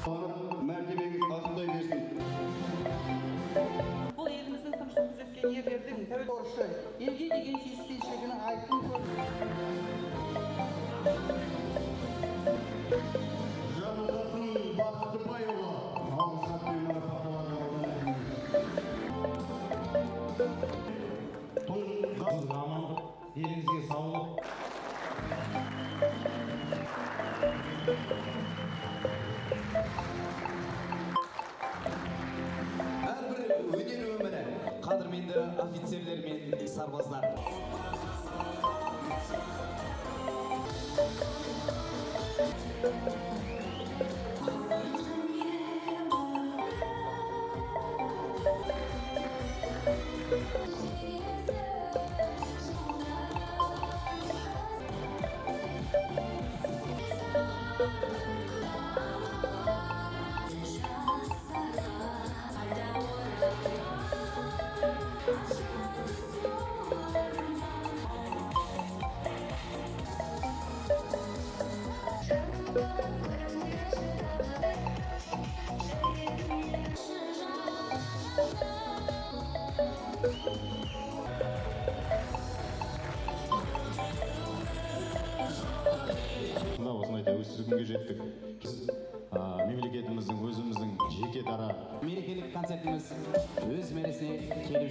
Мәртебеңіз асқақтай берсін. Бұл еліміздің тыныштығын күзеткен ерлердің тәуел Борышы, елге деген сүйіспеншілігінің айқын Жарылқасын Бақтыбайұлы алғыс хатпен марапатталады аудан әкімінің. Сізге амандық, еліңізге саулық. Әрбір өнер өмірі. Қадірменді офицерлер мен сарбаздар. Мына осындай тәуелсіз күнге жеттік. Біз мемлекетіміздің, өзіміздің жеке дара Мерекелік концертіміз өз мәресіне келіп